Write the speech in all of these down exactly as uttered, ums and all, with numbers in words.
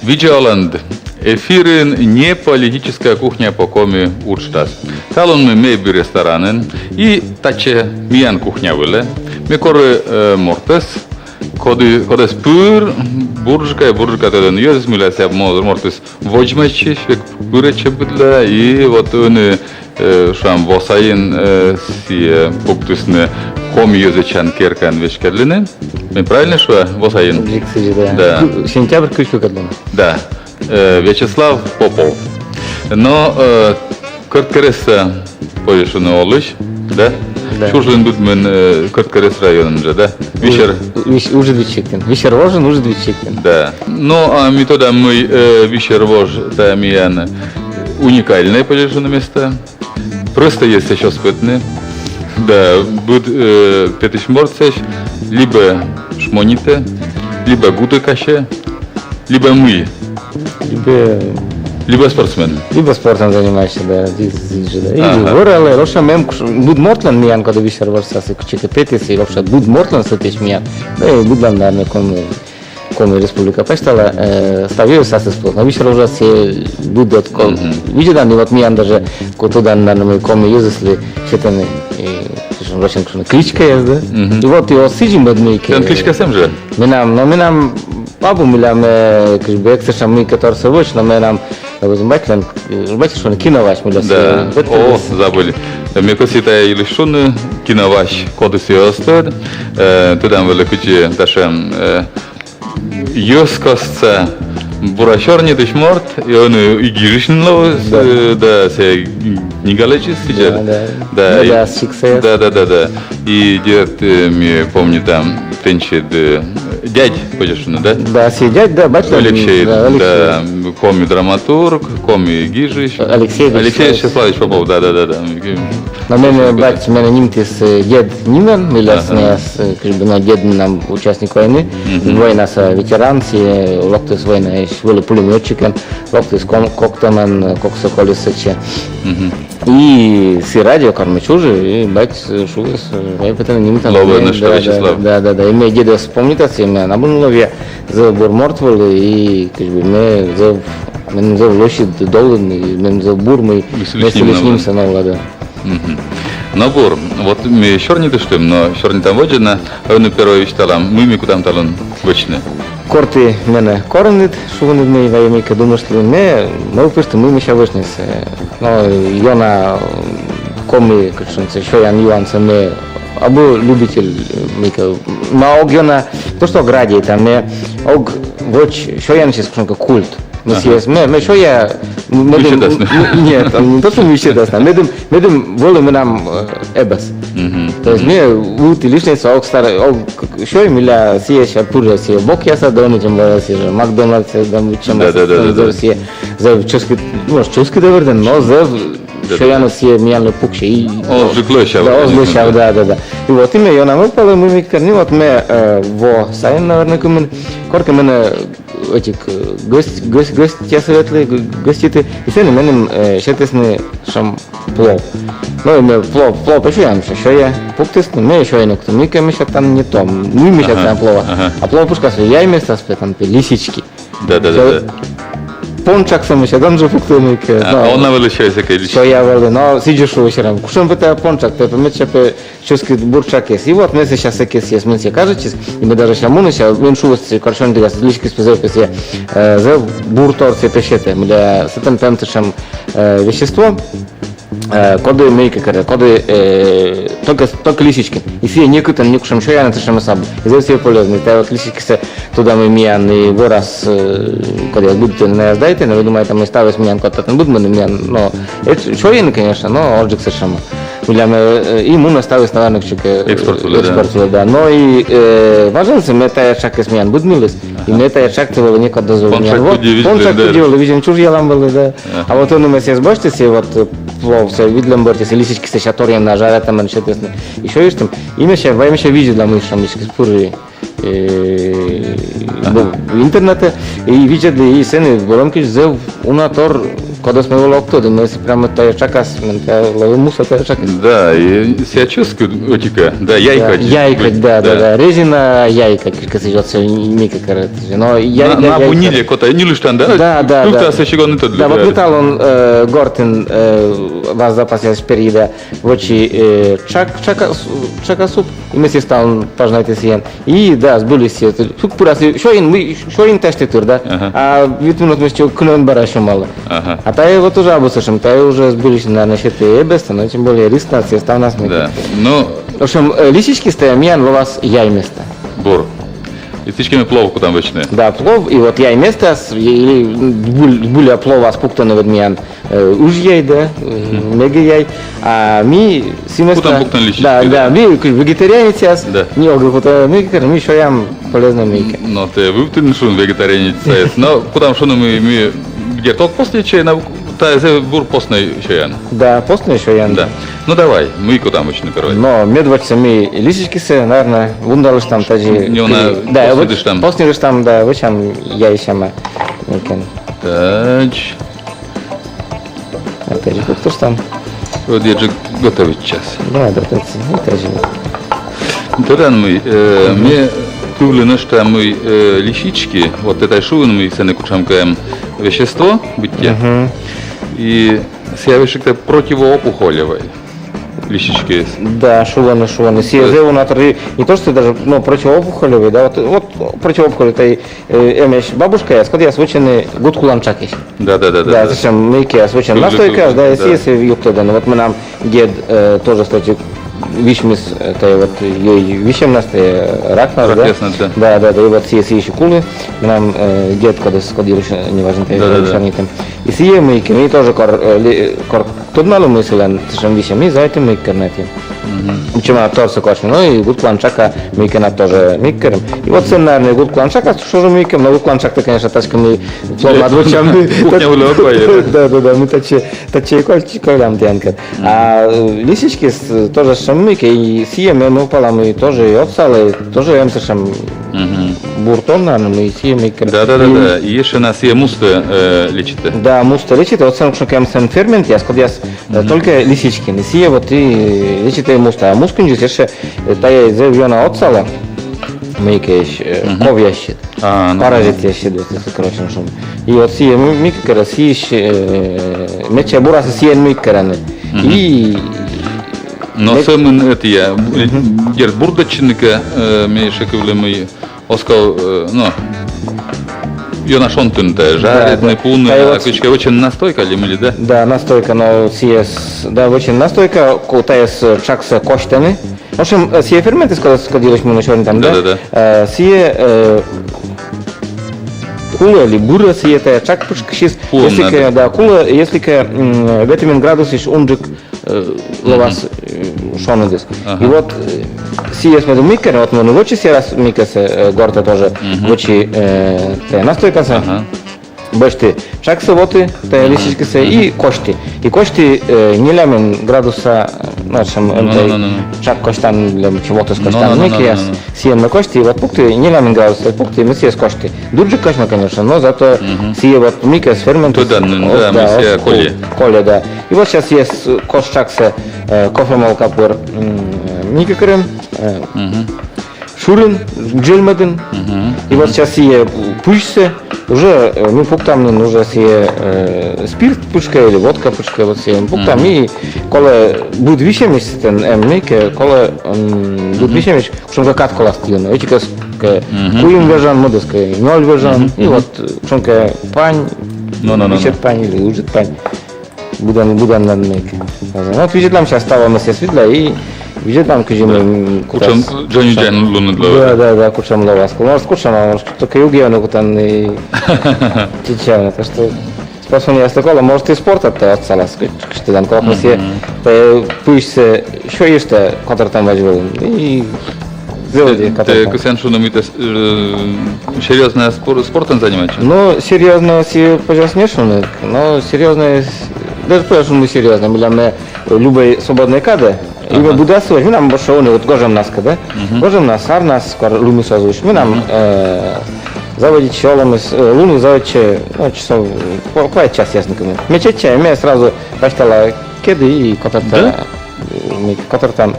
Видза оланныд! Эфирын «Неполитическая кухня по-коми» уджтас. Талун ми «Мебель» ресторанын и татчӧ миян кухня вылӧ. Ме кори, э, мортӧс, коді, кодӧс пыр бурджыка, бурджыка тӧдӧны йӧзыс, мыйла сійӧ мо-, мортыс водзмӧстчысь, век пырӧдчӧ быдлаӧ, и вот ӧні, э, шуам, во сайын, э, сійӧ пуктісны коми йӧзӧдчан керкаын веськӧдлыны. Ме правильно шуа, во сайын? Дзик сідзи, да. Да. Ку-, сентябрь кызь кыкӧд лоӧ. Да. Э, Вячеслав Попов. Но, э, Кӧрткерӧсса, позьӧ шуны, олысь, да? Да. Чужлін быдмін, э, Кӧрткерӧс районын жӧ, да? Висер. Вис-, Ыджыдвидз сиктын. Висер вожын, Ыджыдвидз сиктын. Да. Ну, а ми тӧдам, мый, э, Висер вож — тайӧ миян уникальнӧй, позьӧ шуны, места. Прӧстӧй йӧзсӧ оз пӧтны. Да, быд, э, петысь мортсӧ либӧ шмонитӧ, либӧ гутӧ касьӧ, либӧ мый. Либӧ... Либӧ спортсмен. Либӧ спортӧн занимайтчӧ, да, дзик, дзик жӧ, да. И... Ага. Вӧралӧ, вообще, мем куш-, быд мортлӧн миян, коді Висер вожсас кытчӧкӧ петіс, и вообще быд мортлӧн сэтысь миян. Да и быдлӧн, наверно, коми, Коми Республика пасьтала, э, став йӧзыс аслыспӧлӧс. Но Висер вожас сійӧ быд ӧд ко-, мгм, видзӧдан, и вот миян даже ко-, тӧдан, наверно, мый коми йӧзыслы сетӧны, э, кутшӧм, вӧчӧны кутшӧм кличкаяс, да? Мгм. И вот и оз сідзи, мӧд мыйкӧ. Тэн кличкаыс эм жӧ? Менам, но менам абу, мыйла ме, э, кыдз бы, эксешам мыйкӧ торсӧ вӧч, но менам, э, вот батьлӧн, э, батьыс шуӧ Кино Вась, мыйла. Да. Сійӧ... О, забыли. Ме кӧсъя тайӧ йылысь шуны, Кино Вась, коді сійӧ, оз тӧд. Э, тӧдам вӧлі, кыдзи татшӧм, э, йӧзкостса бура сёрнитысь морт, и ӧні и гижысь нин лоис, да, э, да, сійӧ книга лэдзис сідзи. Да, да. Да, и да, да, да, да. И дерт, э, ме помнита, тэнсьыд, э, дядь, позьӧ шуны, да? Да, сійӧ дядь, да, батьлӧн. Алексей, да, Алексей. Да, коми драматург, коми гижысь. Алексей Вячеславович. Алексей Вячеславович Попов, да, да, да, да. Но менӧ бать, менӧ нимтіс, э, дед нимӧн, мыйла, ага, сійӧс, э, кыдз бы, но дед менам участник войны, мгм, войнаса ветеран, сійӧ локтіс войнаысь, вӧлі пулемётчикӧн, локтіс ком-, коктӧмӧн, э, коксӧ колис сэтчӧ. Мгм. И сы радио кор ме чужи, и бать, э, шуис, э, вай пӧ тэнӧ нимтан. Лоӧ нӧшта Вячеслав. Да, да, да, да. И ме дедӧс помнита, сійӧ менам абу нин ловъя, зэв бур морт вӧлі, и кыдз бы ме зэв, мен зэв лӧсьыд долыны, и мен зэв бур, мый ме сылысь нимсӧ новла, да. Мгм. Но бур, вот ми сёрнитыштім, но сёрнитам водзӧ на, ӧні первой висьталам, мый ми кутам талун вӧчны. Кор ті менӧ коринныд, шуинныд, мый вай мыйкӧ думыштлі, ме мӧвпышті, мый ме сэсся вӧчны. Но ёна, коми кутшӧмсӧ сёян-юансӧ ме абу любитель, э, мыйкӧ. Ме ог ёна, то что ог радейта, ме ог вӧч сёянсьыс кутшӧмкӧ культ. Ме... Ага. Сійӧс, ме, ме сёя, м-, медым... Мыйсьӧдасны. М-, нет, не то что мыйсьӧдасны. Медым, медым вӧлі менам, э, эбӧс. Мгм. То есть ме вывті лишнӧйсӧ ог старай, ог к-, к-, сёй, мыйла сійӧ сэсся пыр сійӧ бокъясас да ӧні тем более сійӧ жӧ Макдональдсас да мыйсьӧдасны. Да, да, да, да, да. Сійӧ зэв чӧскыд, ну, чӧскыд, наверно, но зэв... Да, да. Сёяныс сійӧ миянлы пуксьӧ. И оз жӧ лӧсяв. Да, оз лӧсяв, да, да, да. И вот и ме ёна мӧвпалі, мый ме керны, вот ме, э, во сайын, наверно, кымын, коркӧ менӧ этик, э, гӧсть, гӧсть, гӧстьясӧ ветлі, г-, гӧститі, и сэні меным, э, сетісны сэтшӧм плов. Но и ме плов, плов пӧ сёям, сё-, сёя, пуктісны, ме сёя нӧкта, мыйкӧ, мися, там не то, мый, мися, там плов. Ага, ага. А плов пушкас яй местас пӧ, там пӧ лисички. Да, да, да, да. Пончаксӧ, мися, там жӧ пуктӧны мыйкӧ. А, но, а он на вӧлі сёя сэки лисички? Сёя вӧлі, но сідзи шуа серам. Кутшӧм пӧ тайӧ пончак, тайӧ пӧ медся пӧ чӧскыд бур тшакыс. И вот ме сэсся сэки сійӧс, мен сійӧ кажитчис, и ме даже сэсся муні, сэсся мен шуис, короче, он дігас лисичкис пӧ зэв пӧ сійӧ, э, зэв бур тор сійӧ пӧ сетӧ, мыйла сэтӧн пӧ эм сэтшӧм, э, вещество, э, коді мыйкӧ керӧ, коді, э, только, только лисичкиӧн. И сійӧ некытӧн, некутшӧм сёянын сэтшӧмыс абу. И зэв сійӧ полезнӧй. Тайӧ вот лисичкисӧ, тӧдам, и миян и вӧрас, э, кодъяс быдтӧны, найӧс дайтӧны, но ме думайта, мый ставыс миян кодтӧны быдмӧны, миян, но эд-, сёйӧны, конечно, но оджык сэтшӧм. Мыйла ме, э, и мунӧ ставыс, наверно, кутшӧмкӧ, э, экспорт вылӧ, да. Экспорт вылӧ, да. Но и, э, важӧнсӧ ме тайӧ тшакыс миян быдмыліс, и ме тайӧ тшактӧ вӧлі некод дӧзмӧдны. Пончак пыдди вӧлі, видзӧм чужъялам вӧлі, да. Ага. А вот ӧні ме сійӧс босьті, сійӧ вот, э, плов, сійӧ видлӧм бӧрти, сійӧ лисичкисӧ сэсся торйӧн на жаритӧмӧн сетісны. И сёйыштім. И ме сэсся, вай ме сэсся видзӧдла, мый сэтшӧм лисичкис пыр, э, интернетӧ, и видзӧдлі, и сэні вӧлӧмкӧ зэв уна тор Кодӧс ме вӧлі ог тӧд, ме сійӧс прямо тайӧ тшакас, мен тайӧ лои муса тайӧ тшакас. Да, и ся чӧскыд ӧтика, да, яйка. Да, яйка, да, да, да. Резина яйка, кыдз кӧ сійӧ вот мыйкӧ карӧ. Но яйка, на, на яйка. Ниле, кота нилыштан, да? Да, да, да. Кык тас ещё гонит. Да, вот виталун, э, гортын, э, ваз запасъяс перйыда вӧчи, э, тшак, тшака, тшака суп, и ме сійӧс талун пажынайті сійӧн. И да, збыльысь сійӧ. Сук пырас, сёйин, мый, сёйин тасьті тыр, да. Ага. А вит минут мысти кынӧм бара сёймалі. Ага. А тайӧ вот уже абу сэтшӧм, тайӧ уже збыльысь, наверно, сетӧ эбӧсті, но тем более рис на, сійӧ ставнас мыйкӧ. Да. Ну. В общем, э, лисичкиыс тайӧ миян лоас яй места. Бур. И сідзкӧ ми плов кутам вӧчны. Да, плов, и вот яй местаас, или, м, збыль-, збыльысь пловас пуктӧны вот миян э, ыж яй да, э, мега яй. А ми сійӧ места... Кутам пуктыны лисичкиыс, да, да, да. Ми кыдз вегетарианецъяс, да. Ми ог кута, ми кӧ-, ми сёям полезнӧй мыйкӧ. Но тэ вывті нин шуин вегетарианецъяс. Но кутам шуны, ми, ми дерт ог постны чай, но тайӧ зэв бур постнӧй сёян. Да, постнӧй сёян. Да. Ну давай, мый кутам вӧчны первой. Но медводз ми лисичкисӧ, наверно, вундалыштам тадзи. Не, на, да, вот постнӧдыштам. Постнӧдыштам, да, вӧчам яй сяма. Мыйкӧ. Тадз. Опять же, кутыштам. Вроде же готовить час. Да, да, да, да, опять же. Тӧдан мый, э, ме кывлі нӧшта мый, э, лисички, вот эта шуын мый, сэні кутшӧмкӧ эм вещество быттьӧ. Мгм. И сійӧ вещь как-то противоопухолевая. Лисички. Да, шуӧны, шуӧны. Сійӧ зэв уна тор-, не то, что даже, ну, противоопухолевый, да, вот, вот противоопухолевый, это и, э, эмӧсь бабушкаяс, кодъяс вӧчӧны гуд кулан тшакысь. Да, да, да, да, да. Да, сэтшӧм мыйкӧяс вӧчӧны настойкаяс, да, и сійӧс юктӧдӧны. Вот менам дед, э, тоже, кстати, висьмис, э, тайӧ вот, э, висьӧмнас, тайӧ, э, ракнас, да? Ракъяснас, да. Да, да, да, и вот сійӧ, сійӧ ещё кулі. Менам, э, дед, кодӧс, кодъяс, неважно, тайӧ, да, да, да. И сійӧ мыйкӧ, ми тоже кор, э, ли-, кор Тӧдмалі, мый сылӧн сэтшӧм висьӧм, и заводитім мыйкӧ карны. Мгм. Кутшӧма торсӧ корсьны, но и гуд кулан тшака мыйкӧнад тоже мыйкӧ карим. И вот сэн, наверно, гуд кулан тшака тоже мыйкӧ, но гуд кулан тшак тайӧ, конечно, татчӧ, кӧ ми плов вӧчам. Кухня вылӧ ог вайӧ. Да, да, да, ми татчӧ, татчӧ и коль-, колян тіянкӧд. А, э, лисичкис, э, тоже сэтшӧм мыйкӧ, и сійӧ ме нӧ пала, мый тоже и отсалӧ, тоже эм сэтшӧм Мгм. Бур тор на, но и сійӧ мыйкӧ. Да, да, да, и да. И ещё на сійӧ мустӧ, э, лечитӧ. Да, мустӧ лечитӧ, вот сэн кутшӧмкӧ эм сэн ферментъяс, кодъяс, э, только лисичкиын. И сійӧ вот и лечитӧ мустӧ. А муысь кындзи ещё, э, тайӧ зэв ёна отсалӧ мыйкӧ, э, ковъяссьыд. А, ну, паразитъяссьыд, вот, если короче, ну, шуам. И вот сійӧ м-, мыйкӧ карӧ, сійӧ, э, медся бурас сійӧн мыйкӧ карӧны. И но сӧмын этійӧ, дерт, бурдӧдчыны кӧ, э, ме ещё кывлі, мый оз ков, э, ну, ёна шонтыны тайӧ, жаритны, пуны, а кыдзкӧ вӧчӧны настойка ли мый ли, да? Да, настойка, но сійӧс, да, вӧчӧны настойка, ку-, тайӧс, э, тшаксӧ косьтӧны. В общем, э, сійӧ ферментыс, кодӧс, кодъяс ми нӧ сёрнитам, да? Да, да, да. Э, сійӧ, э, кулӧ ли бырӧ сійӧ тайӧ тшак пытшкысьыс, если кӧ, да, кулӧ, если кӧ, м, ветымын градусысь унджык э, лоас, э, шоныдыс. Ага. И вот, э, сійӧс медым мыйкӧ, вот мый вӧчи сійӧ раз мыйкӧсӧ, э, гортӧ тоже, вӧчи, э, тайӧ настойкасӧ. Ага. Босьті тшаксӧ воті, тайӧ лисичкисӧ, и косьті. И косьті, э, нелямын градуса, э, ну, в общем, ну, ну, ну, ну, тшак косьтан, либӧ вотӧс косьтан, ну, мыйкӧяс. Сійӧн ме косьті, и вот пукті, нелямын градуса пукті, мый сійӧс косьті. Дырджык косьмӧ, конечно, но зато сійӧ вот мыйкӧ ферментыс. Тӧдан нин, да, мый сійӧ колӧ. Колӧ, да. И вот сейчас ещё кос тшаксӧ, э, кофемолка пыр, м, мыйкӧ карим, э, шырин, джельмӧдін. И вот сейчас сійӧ пызьсӧ уже, э, ми пуктам нин уже сійӧ, э, спирт пытшкӧ или водка пытшкӧ, вот сійӧ пуктам. И колӧ быд висьӧмысь сэтӧн, э, мыйкӧ, колӧ, м, быд висьӧмысь, кутшӧмкӧ кад колас тіянлы. Ӧтикӧс кӧ куим вежон, мӧдыс кӧ нёль вежон. И вот, э, кутшӧмкӧ пань, висьӧд пань или ыджыд пань. Быдӧн, быдӧн надо мыйкӧ. Вот видзӧдлам сейчас, ставӧмӧс видла и видзӧдлам, кыдзи ми, м, кутшӧм, кутас, дженьыд лунӧ. Да, да, да, кутшӧм лоас. Может, кутшӧм, а может, только югъявны кутам и чиччавны. Так что спортсменъяслы колӧ, может, и спортӧ отсалас, кыдз, кыдз тӧдан, колӧ, мгм, сійӧ, э, пызьсӧ сёйышта котӧртӧм водзвылын. И зэв ӧдйӧ котӧртӧм. Тэ кӧсъян шуны, мый тэ, э, серьёзнӧя спор-, спортӧн занимайтчан? Ну, серьёзнӧя сійӧ позяс не шуны, но серьёзнӧя с-, даже позяс шуны серьёзнӧя, мыйла ме любӧй свободнӧй кадӧ, и ме быдас вӧч, менам больше ӧні вот гожӧмнас кӧ, да? Мгм. Гожӧмнас, арнас, кор лымыс оз усь, менам, э, Заводитчи олӧмыс, э, луныс заводитчи, ну, часов, э, ква-, квайт часъясны кӧ. Ме чечча, ме сразу пасьтала кеды и котӧрта, да? Э, ми котӧртам,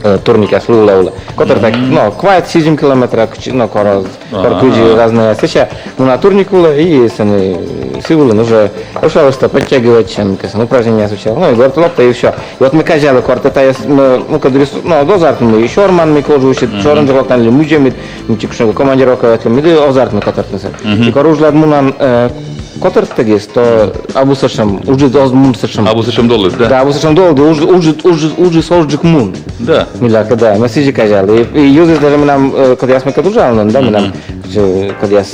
э, турникъяс лы улӧ, улӧ. Котӧрта, ну, квайт-сизим километра, кыдз-, ну, кор, кор кыдзи разные. Сэсся муна турник улӧ, и сэні, э, сы вылын уже ӧшалыштӧ подтягивайтча, кӧсъя упражнениеяс вӧча. Ну, и гортӧ локта, и всё. И вот ме казялі, кор тэ тайӧс, ну, ну, кӧ дырйи, ну, дозаартны, и сёрман ми кӧ оз усьы, сёрӧн жӧ локтан ли муджӧмыд, мый чик шуны, командировка ветлі, ми ды оз артмы котӧртнысӧ. И кор уджлад мунан, э, котӧртігис, то абу сэтшӧм, уджыд оз мун сэтшӧм. Абу сэтшӧм долыд, да? Да, абу сэтшӧм долыд, уджыд, уджыд, уджыд, уджыд оз жӧ мун. Да. Мыйла кӧ, да, ме сідзи казялі. И, и йӧзыс даже менам, э, кодъяс мекӧд уджалӧны, да, менам, э, кодъяс,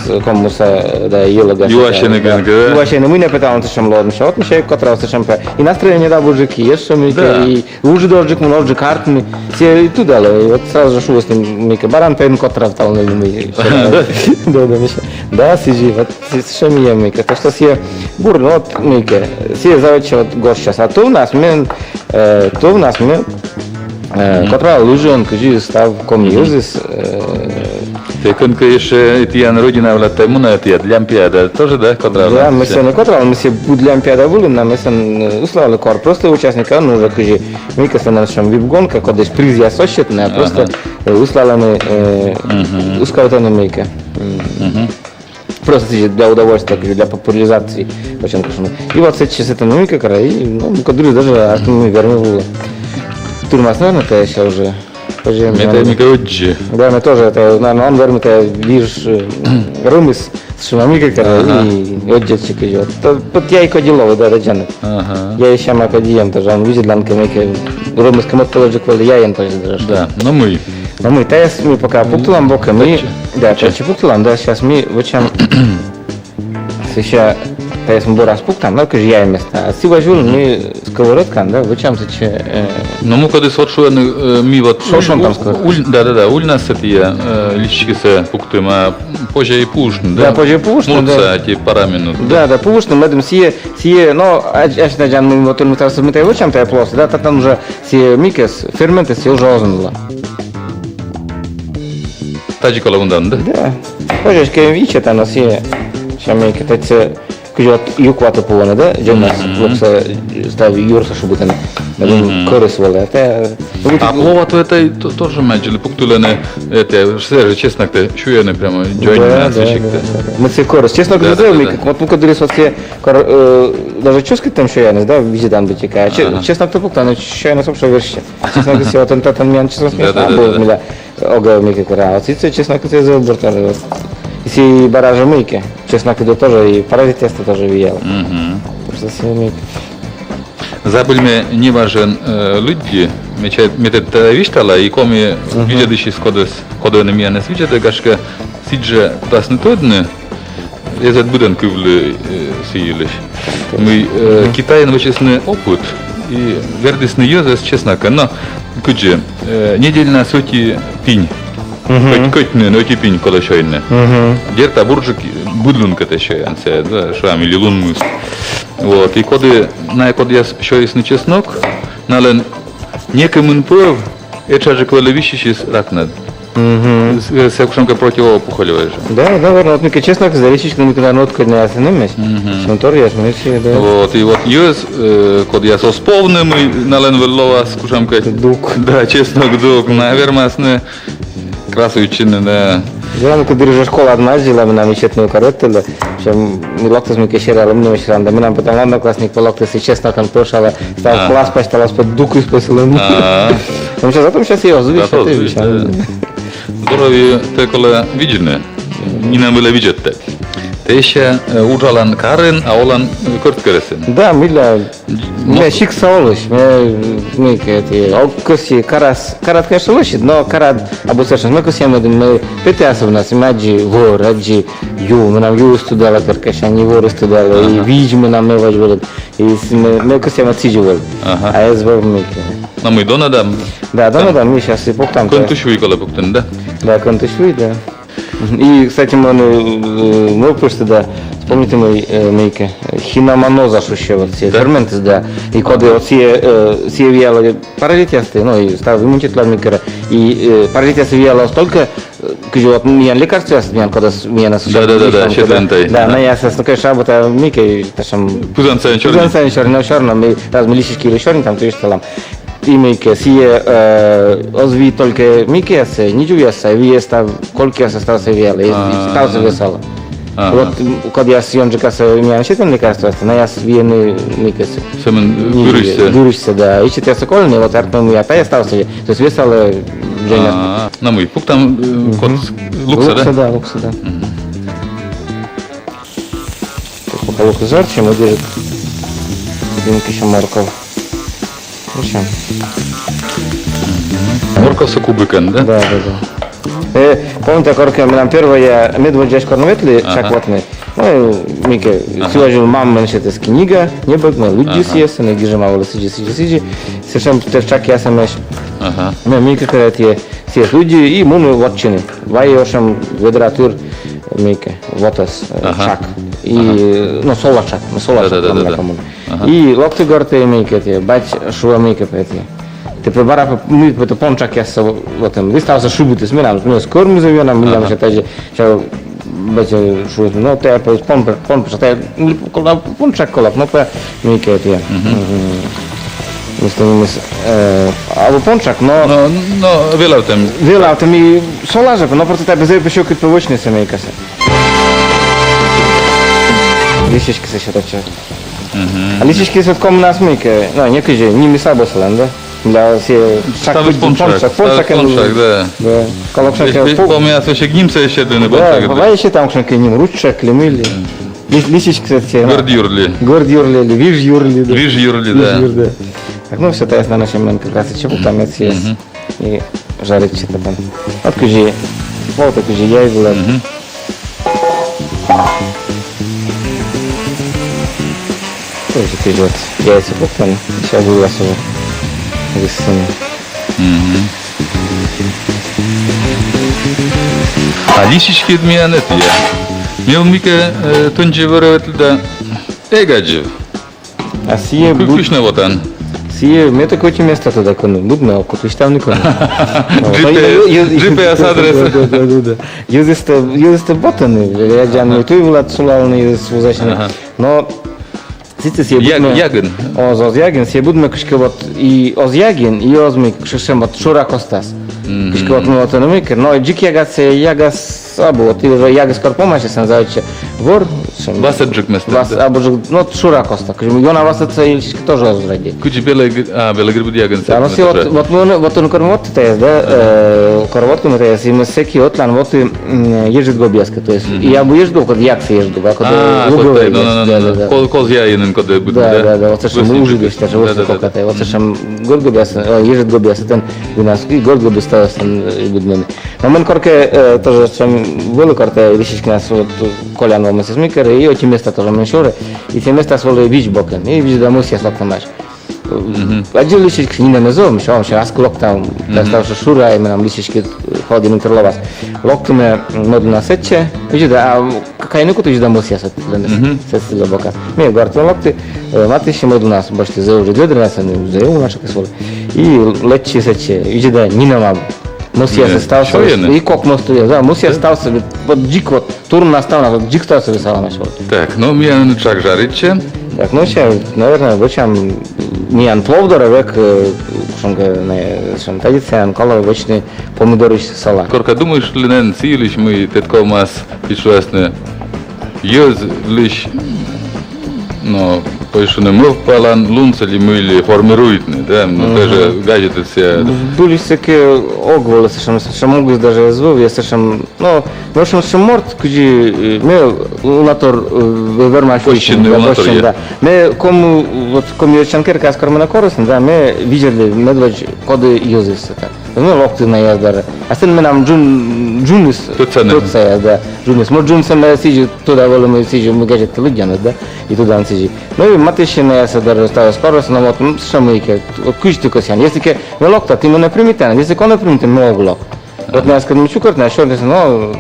э, Комиысь, да, йӧлӧгас. Юасьӧны, да. Юасьӧны, мый нӧ петалан сэтшӧм лоӧ, мися, вот, мися, котра сэтшӧм пӧ. И настроение да буджык, и ещӧ мыйкӧ, и уджыд оз жӧ мун, оз жӧ артмы. Сійӧ и тыдалӧ, и вот сразу шуис, мый, мыйкӧ, бара пӧ эн котравтал, мый, мый, да, да, мися. Да, сідзи, вот, сэтшӧм и мыйкӧ. Так что сійӧ бур, ну, вот, мыйкӧ, сійӧ заводитчӧ вот гожсяс. А тӧвнас ме, э, тӧвнас ме, э, котрала лыжиӧн, кыдзи став коми йӧзыс, э, Тэ кӧнкӧ ещӧ тіян родина вылад тай мунан, тіян Лямпиада тоже, да, котралан? Да, ме сэні котрала, ме сійӧ бур Лямпиада вылын, но ме сэн, э, условлі кор просто участник, а, ну, уже кыдзи, мыйкӧ, сэн сэтшӧм вип-гонка, кодӧс призъяс оз сетны, а просто, э, условлі, э, ускавтӧны мыйкӧ. Просто сідзи для удовольствия, кыдзи для популяризации, очень хорошо. И вот сэтчӧ сэтӧн мыйкӧ кора, и, ну, кодыр даже, а, ну, вермы вылӧ. Тырмас, наверное, тайӧ ещӧ уже. Позже. Ме тай мыйкӧ ӧддзи. Да, ме тоже, это, наверное, он вермы тай виж, э, рӧмыс, сэтшӧм мыйкӧ кӧ, и ӧддзи кыдзи. То, вот я и кодь лои, да, да, джанӧ. Ага. Я и сяма кодь эм тоже, он видит, ланкӧ мыйкӧ, рӧмыс кӧ мӧд полӧджык вӧлі, я эн тоже даже. Да, но мый. Но мый, тайӧс ми пока пуктылам бокӧ, ми, да, тадзи пуктылам, да, сейчас ми вӧчам. Сэсся тайӧс ми бӧрас пуктам, но кыдз яй места. А сы важ вылын ми сковородкаӧн, да, вӧчам сэтчӧ, э, но мукӧдыс вот шуӧны, э, ми вот шо-, шонтам скоро. Уль-, да, да, да, ульнас сэтчӧ, э, листочкисӧ пуктам, а позьӧ и пуыштны, да? Да, позьӧ и пуыштны, да. Муртса эти пара минут. Да, да, пуыштны, медым сійӧ, сійӧ, но, ач-, ачыс на джан, ми вот, ми тайӧс, ми тайӧс вӧчам, тайӧ плост, да, татӧн уже сійӧ мыйкӧ, ферментыс сійӧ уже оз нин ло. Тадзи колӧ вундан, да? Да. Позьӧ кӧ ичӧтӧн, но сійӧ, сійӧ мыйкӧ, тадзи кыдз вот юкватӧ пуӧны, да? Джынас лопса, став юрсӧ шыбитӧны. Мгм. Кӧрыс вӧлі. Это, а пловатӧ это то-, тоже мый нӧ пуктылӧны, это, свежий чесноктӧ сюйӧны прямо, да, да, да, да. Мый сійӧ кӧрыс. Чеснок, да, да, да, да. Мыйкӧ, вот мукӧддырйи вот сійӧ кор-, э, даже чӧскыдтӧм сёяныс, да, видзӧдан быттьӧкӧ. А че-, чесноктӧ пуктан, сёяныс вообще вежсьӧ. Чеснокыс сійӧ, вот он татӧн миян чеснок, да, да, да, да. Огӧ мыйкӧ кӧра. А вот сідзсӧ чеснокыс сійӧ зэв бур тӧрыт. И сійӧ бара жӧ мыйкӧ. Чеснокыс тоже и паразитъястӧ тоже виалӧ. Мгм. Просто сійӧ мыйкӧ. Забыль ме, неважӧн, э, лыдди, ме ча-, ме тадз висьтала, и коми видзӧдысьыс, кодӧс, кодӧс ӧні миянӧс видзӧдӧ, гашкӧ, сідзжӧ кутасны тӧдны, эз ӧд быдӧн кывлы, э, сы йылысь. Мый, э, Китайын вӧчисны опыт, и вердісны йӧзӧс чеснокӧн. Но, кыдзи, э, недельнас ӧти пинь. Мгм. Кӧть-, кӧть нин ӧти пинь колӧ сёйны. Мгм. Дерт, а бурджык быд лун кӧть сёян сійӧ, да, шуам, или лун мыс. Вот, и коді, найӧ кодъяс сёйисны чеснок, налӧн некымын пӧв этшаджык вӧлі висьысис ракнад. Мгм. С-, э, сійӧ кутшӧмкӧ противоопухолевӧй жӧ. Да, да, верно. Вот мыйкӧ чеснок, да, листочкисӧ мыйкӧ, да, нуткӧд на ясны мыйкӧ. Мгм. Сымторъяс, мыйкӧ, да. Вот, и вот йӧз, э, кодъяс оз повны, мый налӧн вӧлі лоас кутшӧмкӧ дук. Да, чеснок дук. Найӧ вермасны красуйтчыны, да. Да, ну, кыдыр жӧ школаад ме аддзыла, менам ичӧтныс кор ветлӧ. Причём ми локтіс мыйкӧ сериалӧ, ме вӧчлі да, менам потом одноклассник пӧ локтіс и чеснокӧн пӧшалӧ, став класс пасьталас пӧ дукыс пӧ сылӧн. А. Ну, сейчас, зато сейчас и оз висьт, зато и оз висьт, да. Здоровьетӧ колӧ видзны. Нинӧм вылӧ видзӧдтӧг. Тэ ещӧ, э, уджалан карын, а олан, э, Кӧрткерӧсын. Да, мыйла. Ме сиктса олысь, ме, мыйкӧ, эти, ог кӧсйы карас, карад, конечно, лӧсьыд, но карад абу сэтшӧм, ме кӧсъя, медым ме петӧ асывнас, ме аддзи вӧр, аддзи ю, менам юыс тыдалӧ керкасянь, и вӧрыс тыдалӧ, и видз менам ме важ вӧлі, и с-, ме, ме кӧсъя, мед сідзи вӧлі. Ага. А эз вӧв мыйкӧ. Но мый, дона да? Да, дона да, ми сейчас и пуктам. Кӧнтысь вый колӧ пуктыны, да? Да, кӧнтысь вый, да. И, кстати, мый, э, мӧвпышті да, вспомнитім, э, мыйкӧ, э, хинамоноза шусьӧ вот сійӧ ферментыс, да. И коді вот сійӧ, э, сійӧ виалӧ паразитъястӧ, ну, и став иммунитет лоӧ мыйкӧ. И, э, паразитъяссӧ виялӧ оз только, э, кыдз вот миян лекарствояс, миян кодъяс, миян... Да, да, да, да, сетӧны тай. Да, да. Найӧс, ну, конечно, абу тай мыйкӧ, татшӧм... Пызан сайын сёрни. Пызан сайын сёрни, но всё равно ми, раз ми лисичкиелы сёрнитам, то есть там. И мыйкӧ, сійӧ, э, оз вий только мыйкӧяссӧ, нидзувъяссӧ, виӧ став, колькӧяссӧ, ставсӧ виялӧ, и, и ставсӧ весалӧ. Ага. Вот, м, кодъяс ёнджыкасӧ миян сетӧны лекарствояс, найӧс виӧны мыйкӧсӧ. Сӧмын гырысьсӧ. Гырысьсӧ, да. И сэтшӧмъяссӧ колӧны, вот артмӧ, мый а тайӧ ставсӧ, то есть весалӧ, э, дженьыд. А, на мый, пуктам, э, код луксӧ, да? Луксӧ, да, луксӧ, да. Мгм. Так, пока лук зярчӧ, ме держу дінкысь морков. Мгм. Морковсӧ кубикӧн, да? Да, да, да. Э, помню, коркӧ менам первой медводдзаысь кор ме ветлі, ага, тшак вотны. Ну, мыйкӧ, ага, сылы жӧ мам мен сетіс книга, небӧг, ме лыдди, ага, сійӧс, ме гижи, мый вӧлі сідзи, сідзи, сідзи. Сэтшӧм тшакъясӧмӧсь. Ага. Ме мыйкӧ кӧ тайӧ сійӧс лыдди, и муні вотчыны. Вай ошам ведра тыр мыйкӧ, вотӧс, э, ага, тшак. И, ага, ну, сола тшак, ну, сола тшак, да, да, да, да. Ага. И локті гортӧ, и мыйкӧ тайӧ, бать шуӧ, мыйкӧ пӧ тайӧ. Тэ пӧ бара пӧ, мый пӧ тэ понтшакъяссӧ, вот, эм, ставсӧ шыбитіс менам, ну, скӧрмиз вӧлі менам, ага, мыйкӧ тайӧ, тайӧ, бать шуӧ, ну, тайӧ пӧ пон-, пон-, пон-, тайӧ, ну, понтшак колӧ, но пӧ мыйкӧ тайӧ. Мгм. Мгм. Мисьтӧ нимыс, э, абу понтшак, но... Но, но велавтӧм. Велавтӧм и сола жӧ, но просто тайӧ пӧ зэв пӧ сьӧкыд пӧ вӧчнысӧ мыйкӧсӧ. Лисичкисӧ сетӧ татчӧ. Мгм. А лисичкисӧ комиӧн мыйкӧ, ну, некыдзи, нимыс абу сылӧн, да? Мыйла сійӧ... Ставыс понтшак, понтшак, понтшак, понтшак, да. Да. Колӧ кутшӧмкӧ... Пу-, помъяс вӧсяк нимсӧ сетӧны, да, понтшак. Вай сетам кутшӧмкӧ ним, ручек ли мый ли. Мгм. Ли-, лисичкисӧ сійӧ. Гӧрд юр ли. Гӧрд юр ли, виж юр ли, да. Виж юр ли, да. Виж юр, да. Так, ну, всё, тайӧс на ночь мен как раз и чепуктам, мед сійӧс. Мгм. И жаритчӧ тайӧ. Вот кыдзи, вот кыдзи яй вылад. Мгм. Тоже кыдзи вот яйсӧ пуктан, сейчас вылас уже висьыны. Мгм. А лисичкиыд миян этійӧ. Ме вӧлі мыйкӧ, э, тӧдчи вӧрӧ ветлі да эг аддзыв. А сійӧ... Кы-, буд-, кысь нӧ вотан? Сійӧ, ме тӧкӧ ӧти места тӧда, кӧні. Быдмӧ, а кутшӧм ставныс кӧні. Вот, джи пи эс, джи пи эс адрес. Да, да, да, да. Йӧзыс тай, йӧзыс тай ботӧны, я, я, ага, ну, туй вылад сулалны, йӧзыс вузасьӧны. Ага. Но сідзи сійӧ... Яг-, быдмӧ ягын. Оз, оз ягын, сійӧ быдмӧ кыдзкӧ вот и оз ягын, и оз мый, кыдзкӧ вот шура костас. Мгм. Кыдзкӧ вот, ну, вот, ну, мыйкӧ, но дзик ягас, ягас абу, вот, и уже ягыс кор помасьӧ, сэн заводитчӧ вӧр, сэн... Васӧдджык места, вас-, да. Абу джык, ну, вот шура костас. Кыдз ёна васӧдсӧ, и лисичкис тоже оз радейтӧ. Кыдз белӧ гыр-, а, белӧ гырбыд ягын. Да, но сійӧ вот, вот, ну, вот он кор ме вот тайӧс, да, э, кор вот ме тайӧс, и ме сэки ӧтлаын вот и, м, еджыд гобъяскӧд, то есть, мгм, и абу еджыд гоб, кодъяс еджыд гоб, а кодъяс... А, луговӧй, код тай, но, но, но, да, да, да. Кол-, коз яйын кодъяс быдмӧ, да, да, да, да, вот сэтшӧм ыджыд, да, да, да, вот сэтшӧм гӧрд гобъяс, э, еджыд гобъяс, тэн гинас, и гӧрд гобъяс тай, э, быдмӧны. Но мен коркӧ, э, тоже сэтшӧм вӧлі кор тай лисичкинас вот колян вӧлі, мый сэсся мыйкӧ, и ӧти места тоже мен шуӧ, и тайӧ местаыс вӧлі видз бокын, и видзӧда, мӧсъяс локтӧмаӧсь. Мгм. Аддзи лисичкисӧ, нинӧм эз овмӧсь, овмӧсь, ас кӧ локтам, мгм, да, ставсӧ шура, и менам лисичкис, э, холодильник тыр ловас. Локті ме, м, мӧд лунас сэтчӧ, видзӧда, а кайны куті, видзӧда, мӧсъяс ӧтлаын. Мгм. Сэтчӧ ло бокас. Ме гортӧ локті, э, матыстчи, мӧд лунас босьті зэв ыджыд ведраясӧн, зэв уна тшакыс вӧлі. И лэччи сэтчӧ, видзӧда, нинӧм абу. Мӧсъяс ставсӧ, и кок мӧс тыр, да, мӧсъяс ставсӧ, вот дзик вот, туруннас ставнас, вот дзик ставсӧ весалӧмаӧсь вӧлі. Так, ну, миян тшак жаритчӧ. Так, ну, сейчас, наверное, вӧчам миян плов дорӧ век, э, кутшӧмкӧ, э, сэтшӧм традицияӧн колӧ вӧчны помидорысь салат. Коркӧ думыштны нин сы йылысь, мый тэд ковмас, кыдз шуасны, йӧзлысь, но, пӧ шуны, мӧвпалан лунсӧ ли мый ли формируйтны, да, ну, даже газетысь. Збыльысь сэки ог вӧлі сэтшӧм, сэтшӧм огыс даже эз вӧв, я сэтшӧм, ну, в общем, сэтшӧм морт, кыдзи, э, ме унатор, э, вермась вӧчны, да, унатор, да. Ме ком-, вот, коми йӧрчан керкаас кор менӧ корисны, да, ме видзӧдлі, медводз коді йӧзыс сэтӧн. Ну, локтӧны найӧ дорӧ. А сэн менам джын-, джыныс тӧдсаяс, да. Джыныс. Мый джынсӧ ме сідзи тӧда вӧлі, мый сідзи, мый газетсӧ лыддян, да. И тӧдан сідзи. Ну, и матыстчи найӧс дорӧ, ставыс корис, но вот, м, сэтшӧм мыйкӧ, вот кыдз ті кӧсъян. Если кӧ ме локта, ті менӧ примитан, если кӧ не примитан, ме ог лок. Вот найӧс кӧ ме чукӧртны, а сёрнитісны, но,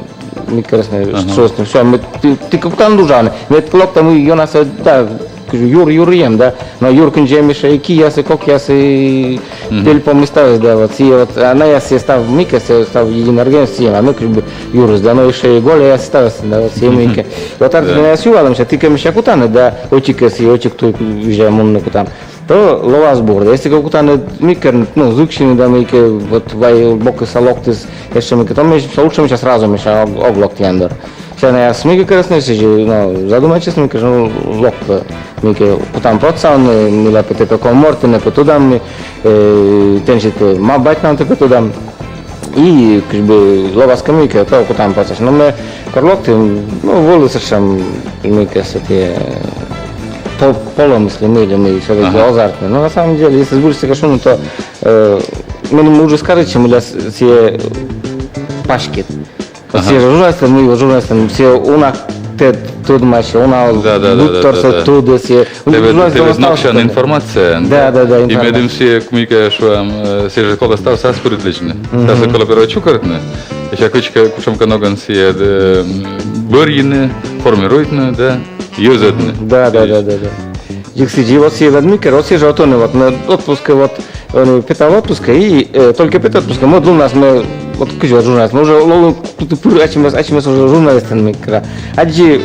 мый корисны, шуисны, всё, ме, ті, ті кӧ кутан уджавны, ме локта, мый ёнасӧ, да, кыдз юр, юр эм, да, но юр кындзи эм ещё и кияс, и кокъяс, и пельпом, и ставыс, да, вот, и вот, а наяс сійӧ став мыйкӧ, сійӧ став единый организм, сійӧ, а ми кыдз бы юрыс, да, но ещё и голяяс, и ставыс, да, вот, сійӧ мыйкӧ. Вот артмӧ, наяс юалӧмсӧ, тікӧмысь кутанныд, да, ӧтикӧс и ӧтик туй кузя мунны кутам. То лоас бур, да, если кӧ кутанныд мыйкӧ, ну, зыксьыны, да, мыйкӧ, вот, вай бокыса локтіс, ещё мыйкӧ, то ми лучше, мися, сразу, мися, ог, ог лок тіян дорӧ. Сэсся наяс мыйкӧ керасны, сэсся, ну, задумайтчисны, мися, ну, локтӧ, мися, кутам потсавны, мыйла пӧ тэ пӧ ков морт, тэ пӧ тӧдан, э, тэнсьыд пӧ ма-, батьнавны тэ пӧ тӧдан. И, кыдз бы, лоас кӧ мыйкӧ, то кутам потсавны. Но ми кор локтім, ну, вӧлі сэтшӧм, мыйкӧ, сэтшӧм, э, по-, полӧмыс ли мый ли, мый, всё-таки азартнӧй. Но на самом деле, если збыльысь кӧ шуны, то, э, ми, ми уже скажем, мыйла сійӧ паськыд. Ага. Сійӧ журналистӧн, ну, журналистӧн, сійӧ уна тэ-, тӧдмась, уна, да, да, да, быдторсӧ, да, да, тӧдӧ, сійӧ. Тэ ведь, тэ ведь ноксян информация, да, да, да, и информация. Медым сійӧ, мыйкӧ шуам, э, сійӧ жӧ колӧ ставсӧ аспӧрйытлыны. Мгм. Ставсӧ колӧ первой чукӧртны. Ещӧ кыдзкӧ, кутшӧмкӧ ногӧн сійӧ, э, бӧрйыны, формируйтны, да, йӧзӧдны. Да, да, да, да, да. Дзик сідзи, вот сійӧ ведь мыйкӧ, вот сійӧ жӧ вот ӧні, вот, на отпускӧ, вот, ӧні петав отпускӧ, и, э, только петав отпускӧ, мӧд луннас ми, вот, кыдз вот журналист, ми уже лои, тут и пыр ачымӧс, ачымӧс уже журналистӧн мыйкӧ. Аддзи, э,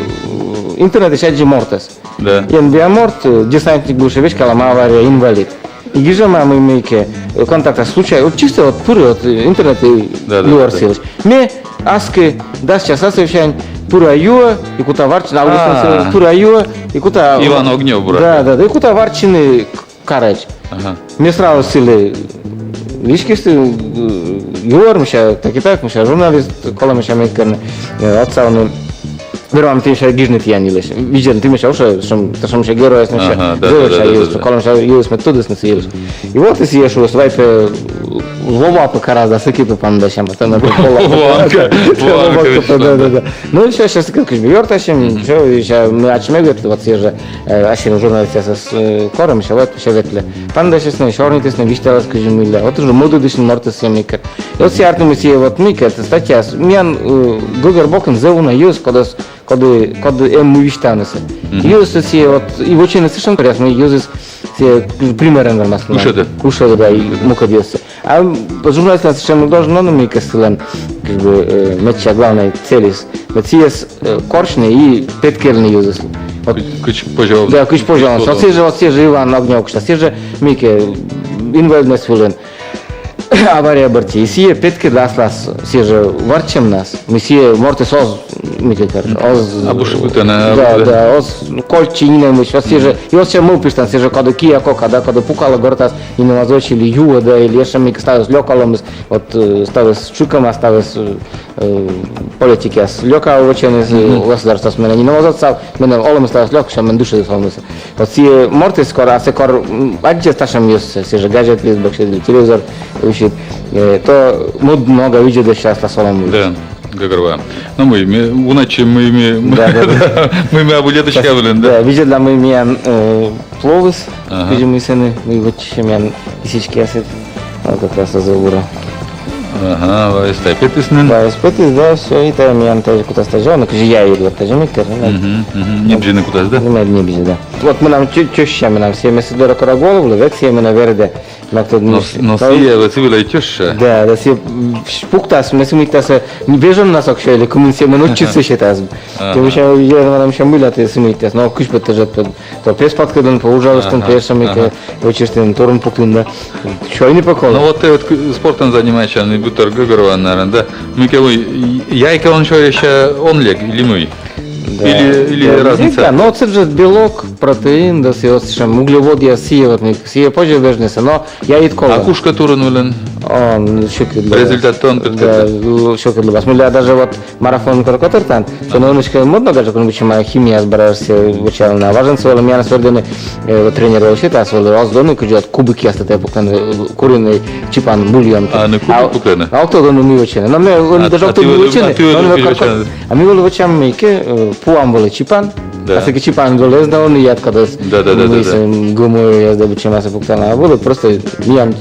интернетысь аддзи мортӧс. Да. Эн быа морт, э, десантник бывший, веськалӧма аварияӧ, инвалид. И гижӧма мый, мыйкӧ, э, контактас случай, вот чисто вот пыр вот, э, интернет и, да, да, да, да, юӧрсӧ. Ме аски дас часас ӧвсянь пыра юӧ и кута варчыны, а, пыра юӧ и кута... Иван Огнёв, брат. Да, да, да, и кута варчыны к-, карӧдз. Ага. Ме сразу сылы веськыны, э, юӧр, мися, так и так, мися, журналист, колӧ, мися, мыйкӧ, э, отсавны. Вермам тэ, мися, гижны тіян йылысь. Видзӧдлам тэ, мися, уже, сэтшӧм, сэтшӧм, мися, геройяс, мися, ага, да, да, да, да, да, да, колӧ, мися, йылысь мед тӧдісны, сы йылысь. И вот и сійӧ шуӧ, вай пӧ, Вова пӧ карас да, сэки пӧ паныдасям, пӧ тӧдмӧ пӧ, Вованка. Вованка, Вованка, да, да, да. Ну и всё, сэсся кыдз бы ёртасим, всё, и сэсся ми ачым ветлім, вот сійӧ жӧ, э, ассьым журналистъясӧс, э, корим, сэсся вот, сэсся ветлі. Паныдасисны, сёрнитісны, висьталісны, кыдз мыйла. Вот уже мӧдӧдысьны мортӧс сійӧ мыйкӧ. И вот сійӧ артмис, мися, вот мыйкӧ, статьяыс. Миян, э, гӧгӧр бокын зэв уна йӧз, кодӧс, коді, коді эм мый висьтавнысӧ. Мгм. Йӧзыс сійӧ вот, и вӧчӧны сэтшӧм торъяс, мый йӧзыс сійӧ примерӧн вермас. Кыдз шуӧ, да, и мукӧд йӧзсӧ. А журналистъяслӧн сэтшӧм должен, ну, мыйкӧ сылӧн, кыдз бы, э, медся главнӧй цельыс. Вот сійӧс, э, корсьны и петкӧдлыны йӧзыслы. Вот. Кыдз, кыдз позьӧ. Да, кыдз позьӧ. Вот сійӧ жӧ, вот сійӧ жӧ Иван Огнёв, кыдз сійӧ жӧ мыйкӧ инвалиднӧй вылын авария бӧрти. И сійӧ петкӧдлӧ аслас, сійӧ жӧ варччӧмнас. Мый сійӧ мортыс оз, мыйкӧ, оз... Абу шыбитан, да, абу, да, оз кольччы нинӧмысь, вот сійӧ жӧ, и вот сійӧ мӧвпыштан, сійӧ жӧ коді киа-кока, да, коді пукалӧ гортас, нинӧм оз вӧч ли юӧ, да, или ещӧ мыйкӧ, ставыс лёкалӧмыс, вот, э, ставыс тшыкӧма, ставыс, э, политикъяс лёка вӧчӧны, э, государствоас менӧ нинӧм оз отсав, менӧ олӧмыс ставыс лёк, сэсся мен дышӧдіс олӧмыс. Вот сійӧ мортыс кор, а сэк кор, м, аддзӧ татшӧм йӧзсӧ, сійӧ жӧ газет листбок сетӧ, телевизор висьыд, э, то мӧд ногӧн видзӧдӧ аслас олӧм вылӧ. Да, гӧгӧрвоа. Но мый, ми уна ачым, мый ми, да, да, да, мый ми абу летысь кавылын, да? Да, видзӧдлам, мый миян, э, пловыс, ага, кыдзи мый сэні, мый вӧчсьӧ миян кисечкиясыд. Вот как раз зэв бура. Ага, ваыс тай петіс нин. Ваыс петіс, да, всё, и тай миян тай кутас тадзи, ну, кыдзи яйыд, вот тадзи мыйкӧ, да. Мгм, мгм. Небзьыны кутас, да? Ну, мед небзьыд, да. Вот менам тё-, тёща менам сійӧ, ме сы дорӧ кора головлы, век сійӧ менӧ вердӧ. Но, но сійӧ вӧлі тёща. Да, да, сійӧ, м, пуктас, ме сымында сійӧс вежоннас ог сёй ли, кымын сійӧ менӧ ӧтчыдсӧ сетас. Ага. Тӧвысь, я, менам сійӧ мыйла тэ сымында, но кыдз пӧ тэ жӧ пӧ то пес паткӧдын, пӧ уджалыштын, ага, пӧ ещӧ мыйкӧ, ага, вӧчыштын, турун пуктын, да. Сёйны пӧ колӧ. Ну вот тэ вот к-, спортӧн занимайтчан, и быттьӧ гӧгӧрвоан, наверно, да? Мыйкӧ, ой, и-, яйкӧ он сёйӧ, он лек, или мый? Да. Или, или, да, разница? Да, но сідз жӧ белок, протеин, да, сійӧ вот сэтшӧм углеводъяс, сійӧ вот мыйкӧ, сійӧ позьӧ вежнысӧ, но яйыд колӧ. А кушкӧ турун вылын? Он сьӧкыдлӧ. Результат он петкӧдлӧ. Да, сьӧкыдлӧ. Мыйла даже вот марафон кор котӧртан, сэні ӧнӧдз кӧ мӧд ногӧн жӧ кӧнкӧ вӧчӧма, химияс бара сійӧ вӧчалӧны. А важӧн сы вылӧ миян свердӧны, э, вот тренер вӧлі сетас, вӧлі оз доны, кыдзи вот кубикъястӧ тай пуктӧны, э, куриный чипан бульон. А, ну, кубик пуктӧны? А ог тӧд, ӧні мый вӧчӧны. Но ме, ӧні даже ог тӧд, мый вӧчӧны, но ӧні кор вӧчӧны. А ми вӧлі вӧчам мыйкӧ, э, пуам вӧлі чипан. Да. А сэки чипан вӧлі эз на ӧні ядкодӧс. Да, да, да, да, да. Мый сійӧ, ГМО-яс да быдсямаыс пуктана. А вӧлі просто миян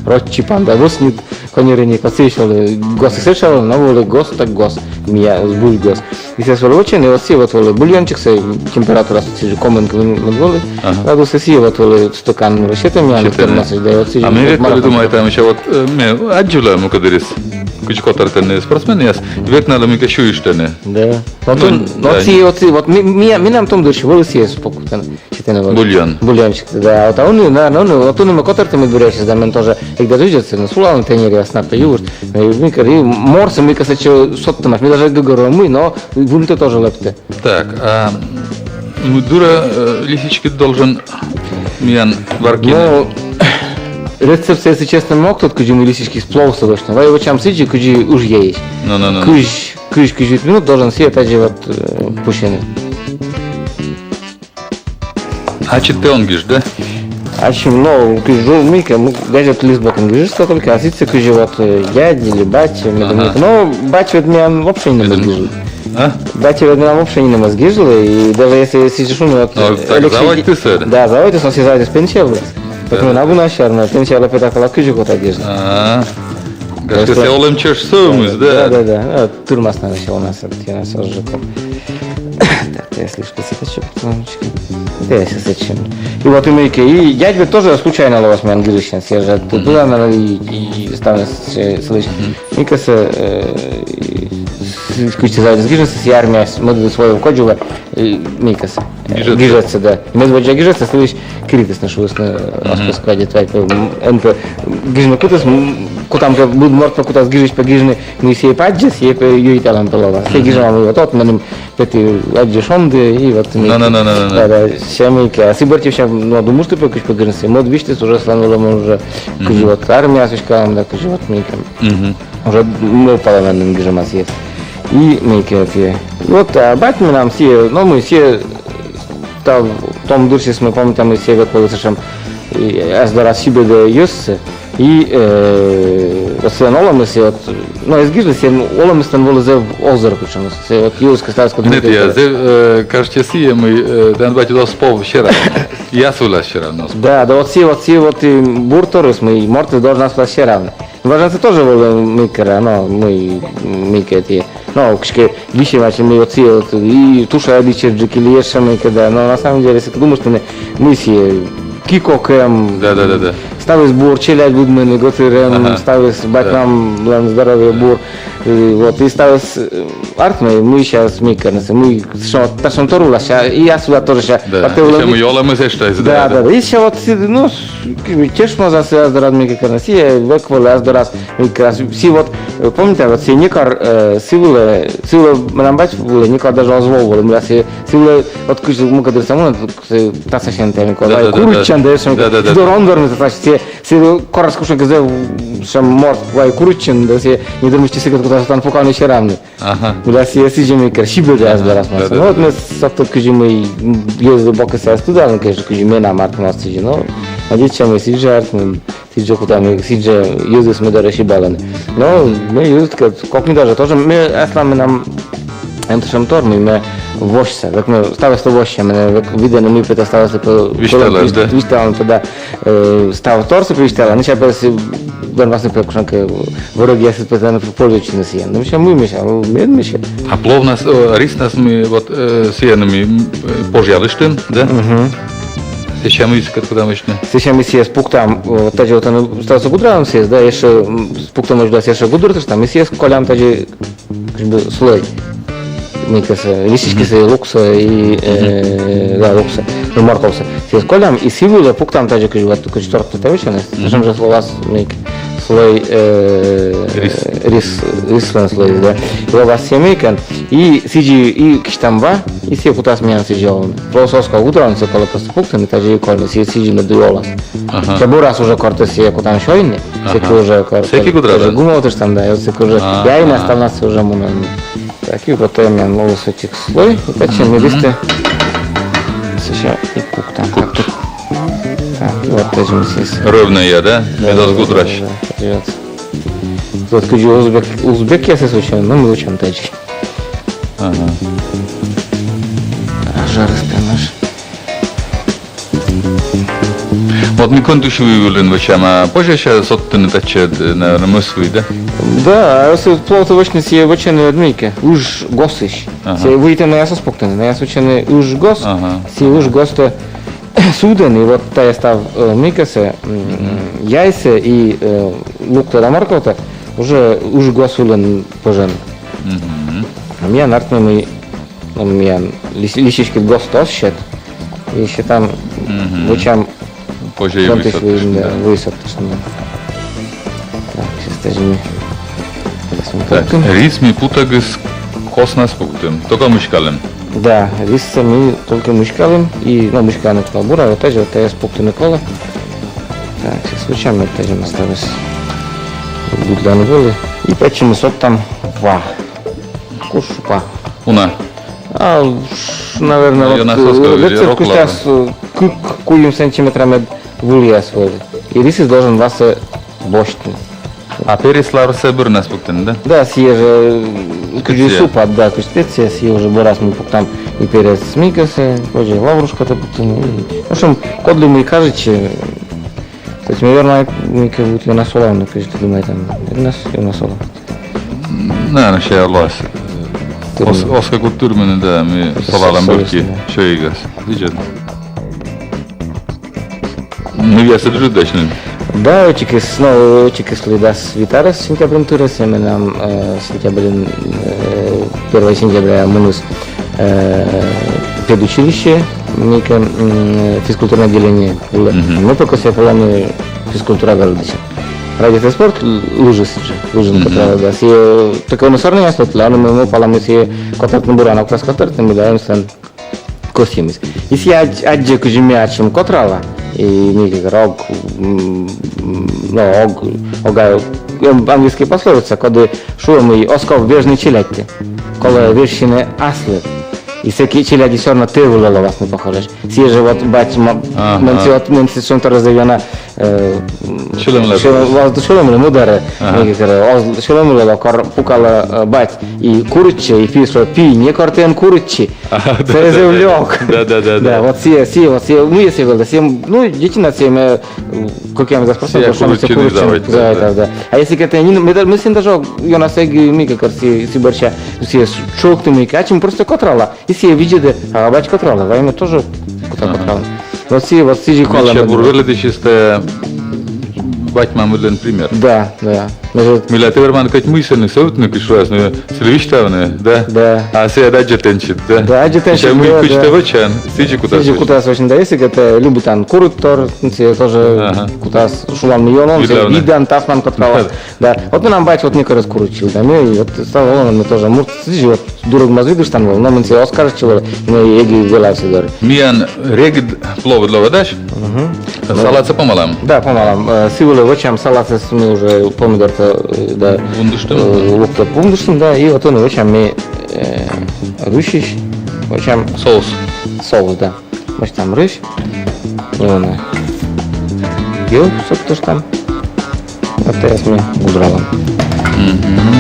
Роччи панда, вуснит коньӧрини, кӧсйи вӧлі гос и сэтшӧм, но вӧлі гос, так гос, миян збыль гос. И сэсся вӧлі вӧчӧны, и вот сійӧ вот вӧлі бульончик, сійӧ температура сэтшӧм комын кӧ мед вӧлі. Ага. Градус, и сійӧ вот вӧлі стӧкан вӧлі сетӧ миян, сэтшӧм. Термосысь, да, и вот сэтшӧм. А ме вот век вӧлі думайта, мися, вот, э, ме аддзывлі мукӧддырйиыс, кыдзи котӧртӧны спортсменъяс, век налы мыйкӧ сюйыштӧны. Да. Вот. Ну, он, да. Вот сійӧ, вот сійӧ, вот ми-, ми-, менам том дырйи вӧлі сійӧс покутӧны. Сетӧны вот. Бульон. Бульончик, да. Вот, а ӧні, наверно, ӧні, вот ӧні ме котӧрті медбӧръясысь, да, мен тоже, эг даже видзӧдсьӧ, но сулалӧны тренеръяс, на то ювышт. Э, мыйкӧ, и морсӧ мыйкӧ сэтчӧ содтӧмаӧсь, ме даже эг гӧгӧрво мый, но выльтӧ тоже лэптӧ. Так, а, ну, дыра, э, лисичкиыд должен миян варгны. Ну, рецептсӧ, если честно, ме ог тӧд, кыдзи мый лисичкиыс пловсӧ вӧчны. Вай вӧчам сідзи, кыдзи ыж яйысь. Ну, ну, ну, ну. Кызь, кызь, кызь вит минут должен сійӧ тадзи вот, э, пусьыны. Ачыд тэ он гиж, да? Ачым, но, кыдз жур мыйкӧ, м, газет лист бокын гижышта только, а сідзсӧ кыдзи вот, э, дядь или бать, медым. Ага. Но бать ведь миян вообще нинӧм эз гижлы. А? Бать ведь миян вообще нинӧм эз гижлы, и даже если, если шуны, вот, ну, э, так, Алексей заводитіс, да? Да, заводитіс, но сійӧ заводитіс пенсия вылас. Да, поэтому да, на гуна сярысь, но пенсия лопе так ала кыдзи кота гижлы. А. Гашкӧ, сійӧ олӧм чӧж сӧвмис, да? Да, да, да. А, тырмас на ещё у нас, вот, я нас уже ком. Так, я слишком сеточек, лампочки. Да, я сейчас зачем? И вот и мыйкӧ, и дядь ведь тоже случайно лоас миян гижысьӧн, сійӧ жӧ, ты, мгм, туда, наверное, и, и, и ставныс, э, слышь. Мгм. Мыйкӧсӧ, э, и с-, кыдзи заводитіс гижнысӧ, сійӧ армияысь мӧдӧдіс воевкодзувӧ, и мыйкӧсӧ. Гижӧдсӧ. Гижӧдсӧ, да. Медводдза гижӧдсӧ, сылысь киритісны, шуисны, мгм, ас пӧ складет, вай пӧ, м, эн пӧ гижны кутіс, м, кутам пӧ, быд морт пӧ кутас гижысь пӧ гижны, мый сійӧ пӧ аддзис, сійӧ пӧ юиталӧм пӧ лоас. Сійӧ гижӧма, мый вот, вот меным петі аддзи шонді, и вот мыйкӧ. Да, да, да, да, да. Да, да, сійӧ мыйкӧ. А сы бӧрти сійӧ, но, думыштіс пӧ кыдз пӧ гижны, сійӧ мӧд висьтіс уже, сылӧн вӧлӧм уже, мгм, кыдзи вот армияас веськалам, да, кыдзи вот мыйкӧ. Мгм. Уже мӧвпалӧма нин гижӧма сійӧс. И мыйкӧ сійӧ. Вот, а бать менам сійӧ, но мый сійӧ став том дырйиыс, ми помнитам, мый сійӧ век вӧлі сэтшӧм, и ас дорас сибӧдӧ йӧзсӧ. И, э, вот сылӧн олӧмыс, и вот, но эз гижлы, сылӧн олӧмыс нин вӧлі зэв озыр кутшӧмыс. Сійӧ вот йӧзыс кӧ ставыс кӧ... Нет, я, зэв, э, кажется, сійӧ, мый, э, тан батьыд оз пов серавны. И ас вылас серавны оз пов. Да, да, вот сійӧ, вот сійӧ, вот и бур торйыс, мый мортыс должен ас вылас серавны. Важӧнсӧ тоже вӧлі мыйкӧ, но, мый, мыйкӧ ті. Но, кыдзкӧ висьӧма, мый вот сійӧ вот и тушаӧдысьджык или ещӧ мыйкӧ, да. Но на самом деле, если думыштны, мый сійӧ киӧ кокӧм. Да, да, да, да. Ставыс бур, челядь быдмӧны, гӧтырӧм, ага, ставыс, да, батьмамлӧн здоровье бур. Э, вот, и ставыс, э, артмӧ, мый сійӧс мыйкӧ нин, мый сэтшӧм, татшӧм тор вылас, а, и ас вылад тоже сійӧ. Да, и сійӧ мый олӧмыс эштас, да, да, да, да. И сійӧ вот, ну, тешмас ас дорад мыйкӧ керны, сійӧ век вӧлі ас дорас мыйкӧ. Сійӧ вот, э, помнитам, вот сійӧ некор, э, сы вылӧ, сы вылӧ менам бать вылӧ некор даже оз вӧв вӧлі, мыйла сійӧ, сы вылӧ, вот кыдз мукӧд дырйи сӧмын, э, тасасьӧн тайӧ мыйкӧ, да, да, да, куритчӧн да, да, да, да, да, да. Сійӧ дор он дор, мый тасасьӧн, сійӧ, сійӧ корас кутшӧмкӧ зэв сэтшӧм морт, вай куритчӧн, да сійӧ недыр мысти сыкӧд кутас тан пукавны серавны. Ага. Мыйла сійӧ сідзи мыйкӧ сибӧдӧ ас дорас. Ага. Да, да, да. Ну, вот ми сэтшӧм кыдзи мый йӧз боксӧ ас тыдалам, конечно, кыдзи менам артмас сідзи, но надейтчам, мый сідзи артмӧ, сідзи кутам, сідзи йӧзыс ме дорӧ сибалӧны. Но ме йӧзыдкӧд кокни даже тоже, ме аслам менам эм сэтшӧм тор, мый ме восьса, век ме ставыс восьса, менӧ век видӧны, мый пӧ тэ ставыс пӧ висьталан, да? Висьталан пӧ, да. Э, став торсӧ пӧ висьталан, ну, сійӧ пӧ, донвасны пӧ кутшӧмкӧ вӧрӧгъясыд пӧ тэнӧ пӧ пользуйтчыны сійӧн. Ну, мися, мый, мися, мед, мися. А пловнас, э, риснас ми вот, э, сійӧн ми, м, э, пожъялыштам, да? Мгм. Сэсся мый сыкӧд кутам вӧчны? Сэсся ми сійӧс пуктам, э, вот тадзи вот ӧні ставсӧ гудралам сійӧс, да, ещӧ, м, пуктӧм водзас ещӧ гудыртыштам, ми сійӧс колям тадзи как бы слой. Мыйкӧсӧ, лисичкисӧ, луксӧ и, э, да, луксӧ, и морковсӧ. Сійӧс колям, и сы вылӧ пуктам тадзи, кыдз вот, кыдз торт тайӧ вӧчӧны. Сэтшӧм жӧ лоас мыйкӧ слой, э, рис, рис, рислӧн слой, да. И лоас сійӧ мыйкӧ, и сідзи, и кисьтам ва, и сійӧ кутас миян сідзи олны. Просто оз ков гудралны, сійӧс колӧ просто пуктыны, тадзи и кольны, сійӧ сідзи медым олас. Ага. Сійӧ бурас уже кор тэ сійӧс кутан сёйны, ага, сэки уже кор-, сэки гудралан. Уже гумовтыштам, да, и вот сэки уже, ага, яйнас, ставнас уже мунӧны. Так, и вот миян лоас сэтшӧм слой, и татчӧ ми висьтам. Сэсся и пуктам. Так, тут. Так, и вот тадзи ми сійӧс. Ровнӧя, да? Да, мед оз гудрась. Да, да, да. Вот кыдзи узбек, узбекъясыс вӧчӧны, но ми вӧчам тадзи. Ага. А жарыс пемӧс. Вот ми кӧнтыш вылын вӧчам, а позьӧ ещӧ содтыны татчӧ, э, наверно, мӧс вый, да? Да, а если плов-то вӧчны, сійӧ вӧчӧны ӧд мыйкӧ, ыж госысь. Ага. Сійӧ выйтӧ наяс оз пуктыны, наяс вӧчӧны ыж гос, ага, сійӧ ыж гостӧ сувтӧны, и вот тайӧ став, э, мыйкӧсӧ, м, яйсӧ и, э, луктӧ да морковтӧ уже ыж гос вылын пӧжӧны. Мгм. А миян артмӧ, мый, ну, миян лис-, лисичкыд гостӧ оз сет. И сетам, мгм, вӧчам. Позьӧ и кӧнтыш высоттыштны, да, да. Высоттыштны. Так, сейчас даже ми. Так, рис ми путігыс коснас пуктім. Только мыськалім. Да, рисӧ ми только мыськалім. И, ну, мыськалім, но бура, вот даже вот тайӧс пуктыны колӧ. Так, сейчас вӧчам, вот даже ми ставыс. Гудлан волі. И паччӧ ми содтам ва. Куш ва. Уна. А, ш-, наверно, вот, ёна соска, э, рецепт куштас, э, кык-куим сантиметра мед вылыс вӧлі. И рисыс должен васӧ босьтны. А перец лаврсӧ бӧрнас пуктӧны, да? Да, сійӧ жӧ, э, кыдзи супӧ, да, кыдз специя, сійӧ уже бӧрас ми пуктам и перец мыйкӧсӧ, позьӧ лаврушкатӧ пуктӧны, и, в общем, кодлы мый кажитчӧ, то есть, наверно, мыйкӧ вот ёна солавны, кыдз ті думайтан, ёна, ёна солавны. Наверно, сійӧ лоас. Тырмыны. Ос-, оз кӧ кут тырмыны, да, ми солалам бӧрти сёйигас. Видзӧд. Ну, я сыджыдачнын. Да, ӧтикыс, ну, ӧтикыслы дас вит арӧс сентябрын тырӧ, сійӧ менам, э, сентябрын, э, первой сентября муніс, э, педучилище, мыйкӧ, м, физкультурное отделение. Мгм. Ну, пока сійӧ полӧны физкультура гажӧдысьӧн. Радейтӧ спорт, л-, лыжиыс жӧ, лыжиӧн котра, да. Сійӧ, только он соревнованиеяс ветлӧ, а ми, ми палам, сійӧ котӧртны бура на кутас котӧртны, ми да, он сэн кӧсйӧмыс. И сійӧ аддз-, аддзӧ, кыдзи ми ачым котрала, и некор ог, м, м, ну, ог, ога, м, английская пословица, коді шуӧ, мый оз ков вежны челядьтӧ, колӧ вежсьыны аслыд. И сэки челядь всё равно тэ вылӧ лоасны похожӧсь. Сійӧ жӧ вот бать м-, ага, мӧн сійӧ, вот мӧн сійӧ сэтшӧм торъяс ёна, э, сьӧлӧмлы, сьӧлӧм-, вот сьӧлӧмлы мударӧ, ага, некор, оз сьӧлӧмлы ло, кор пукалӧ, э, бать, и куритчӧ, и пи шуӧ: «Пи, некор тэ эн куритчы». Ага, да, да, да. Тэ зэв лёк. Да, да, да, да. Да, вот сійӧ, сійӧ, вот сійӧ, ну, если вӧлі, сійӧ, ну, детина, сійӧ, э, кӧкъямысдас процентов, сійӧ куритчыны заводитӧ, да, да, да. А если кӧ тэ нин, ми да-, ми сійӧн даже ёна сэк, мыйкӧ кор сійӧ, сійӧ бӧрся, сійӧ чӧктӧ мыйкӧ, ачым просто котрала. И сійӧ видзӧдӧ, а бать котрала, вай ме тоже кута, ага, котрала. Вот сійӧ, вот сідзи колӧ. Мича бур велӧдысьыс — тайӧ бать-мамыдлӧн пример. Да, да. Мыйла тэ верман кӧть мый сэні сӧвтны, кыдз шуасны, сылы висьтавны, да? Да. А сійӧ аддзӧ тэнсьыд, да? Да, аддзӧ тэнсьыд, да, да. Мый кыдз тэ вӧчан, сідзи кутас. Сідзи кутас вӧчны, да, если кӧ тэ любитан курыдтор, сійӧ тоже, ага, кутас, шулан, мый он, видан, тасман котралас. Да. Да. Вот менам бать вот некор эз куритчылы, да, ми вот став олӧмын ми тоже мурт, сідзи вот дурӧг моз видыштам вӧлі, но мый сійӧ оз кажитчы вӧлі, но эг и велав сы дорӧ. Миян регыд пловыд лоӧ, да? Мгм. Салатсӧ помалам. Да, помалам. Э, сы вылӧ вӧчам салатсӧ, ми уже помидортӧ, э, да. Вундыштім. Э, луктӧ вундыштім, да, и вот ӧні вӧчам ми, э, рысысь, вӧчам соус. Соус, да. Босьтам рысь. Ёна. Йӧв содтыштам. Вот тайӧс ми гудралам. Мгм.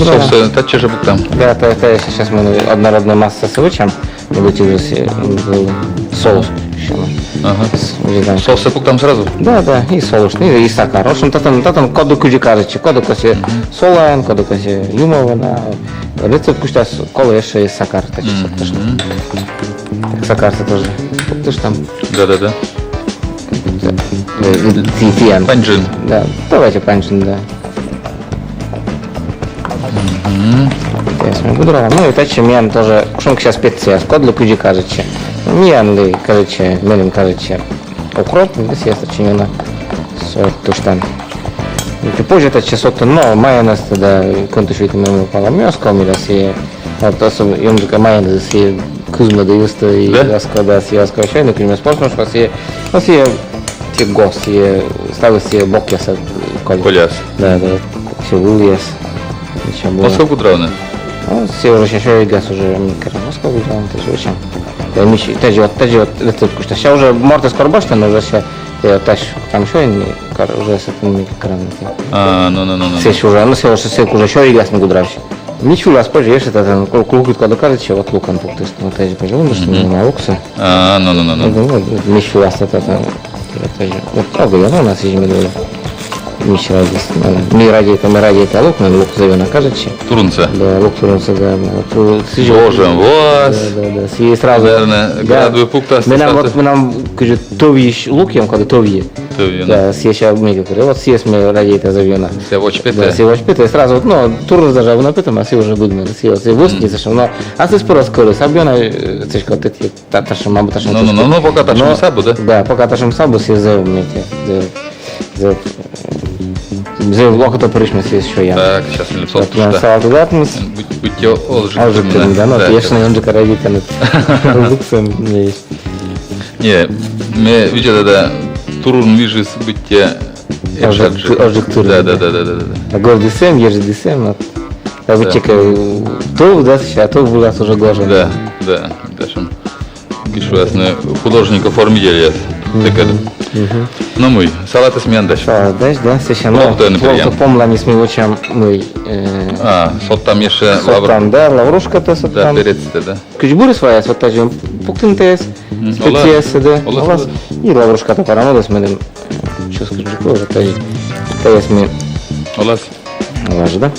Соусӧ татчӧ жӧ пуктам. Да, та, та сейчас ми однороднӧй массасӧ вӧчам. Ми лучше уже се-, м, соус ещё. Ага. С-, уже там. Соусӧ пуктам сразу? Да, да, и соус, и, и сакар. В общем, татӧн, татӧн коді кыдзи кажитчӧ, коді кӧсйӧ солаӧн, коді кӧсйӧ юмовӧн, а рецепт куштас колӧ ещё и сакар, так что. Мгм. Сакарсӧ тоже пуктыштам. Да, да, да. Э, э, ти-, тіян. Паньджын. Да, давайте паньджын, да. Мгм. Сейчас ми гудралам. Ну и татчӧ миян тоже кутшӧмкӧ сейчас специяс, кодлы кыдзи кажитчӧ. Миянлы кажитчӧ, меным кажитчӧ укроп, и сейчас сэтчӧ ёна сӧвтыштам. И позьӧ татчӧ содтыны, но майонез да, кӧнтыш вӧчны, ми палам, миян оз ков, миян да сійӧ. Вот особенно, ёна, майонез сійӧ кызмӧдіс и, да? Оз ков, да, сійӧ оз ков сёйны, кыдз ме спорсьӧма, сійӧ, но сійӧ, сійӧ гос, сійӧ, ставыс сійӧ бокъясас колис. Колис. Да, да. Сійӧ вылыс. Ещё было. Оз ков гудравны? Ну, сійӧ уже сейчас сёйигас уже, м, кор-, оз ков гудравны, тадзи вӧчам. Да, ми ещё, тадзи вот, тадзи вот рецепт куштас. Сейчас уже мортыс кор босьтан, но уже сейчас, э, тадз там сёйны, кор-, уже сэтӧн ми кор-, А, ну, ну, ну, ну. Сійӧ уже, ну, сійӧ уже, сійӧ уже сёйигас ми гудравсям. Мичулас позже ещё татӧн, кол-, колхыд кодӧ кажитчӧ, вот лукӧн пуктышт, вот эти позже, он дышт, не на луксӧ. А, ну, ну, ну, ну. Ну, вот, мичулас татӧн, вот эти. Вот, а, вы, ну, у нас ещё медведь. Мичулас, да. Ми радейта, ми радейта лукӧн, лук зэв ёна кажитчӧ. Турунсӧ? Да, лук турунсӧ, да, да. Вот, э, сыдзи. Боже, вас. Да, да, да. И сразу. Наверное, да. Град бы пуктас. Менам вот, менам, кыдзи, тӧвйысь лукъям, кодӧ тӧвйӧ. Тӧвйӧ, да. Да, сійӧ ещё мыйкӧ кӧ, вот сійӧс ме радейта зэв ёна. Сійӧ водз петӧ. Да, сійӧ водз петӧ, сразу, вот, ну, турунсӧ даже вунӧ петӧма, сійӧ уже быдмӧ, сійӧ, сійӧ вӧсни, сэтшӧм, но асыс пырӧс кӧрыс, абу ёна, э, сэтшӧм кӧ тэтшӧм, татшӧм, абу татшӧм. Ну, ну, ну, ну, пока татшӧм абу, да? Да, пока татшӧм абу, сійӧ зэв, ме тай, зэв, зэв, зэв окота пырысь ме сійӧс сёя. Так, сейчас не. Вот, салат, да, мы с-, быть, быть, ё-, озжык, озжык тырмыны, да, но, да, ещё на ёнджыка радейтан. Луксӧ, да. Не, ме видзӧда да, турун вижыс быттьӧ ӧжык, ӧжык тыр. Да, да, да, да, да, да. А гӧрдісӧн, ӧжык тырмис, но. Да, быттьӧкӧ, э, тӧв, да, сейчас тӧв вылас уже гожӧм. Да, да, да, шуам. Кыдз шуасны, художник-оформитель. Мгм, мгм. Но мый, салатыс миян дась. Салат дась, да, сейчас, но. Плов-то ӧні, плов-то перьям. Помланьыс ми вӧчам, мый, э, а, содтам ещё лавр-, содтам, да, лаврушкатӧ содтам. Да, перецтӧ, да. Кыдз бурыс ваяс, вот тадзи пуктам тайӧс, мгм, специяссӧ, да, олас, олас, олас. И лаврушкатӧ парам, олас, меным чӧскыдджык лоӧ, тадзи. Тайӧс ми. Олас. Олас, да?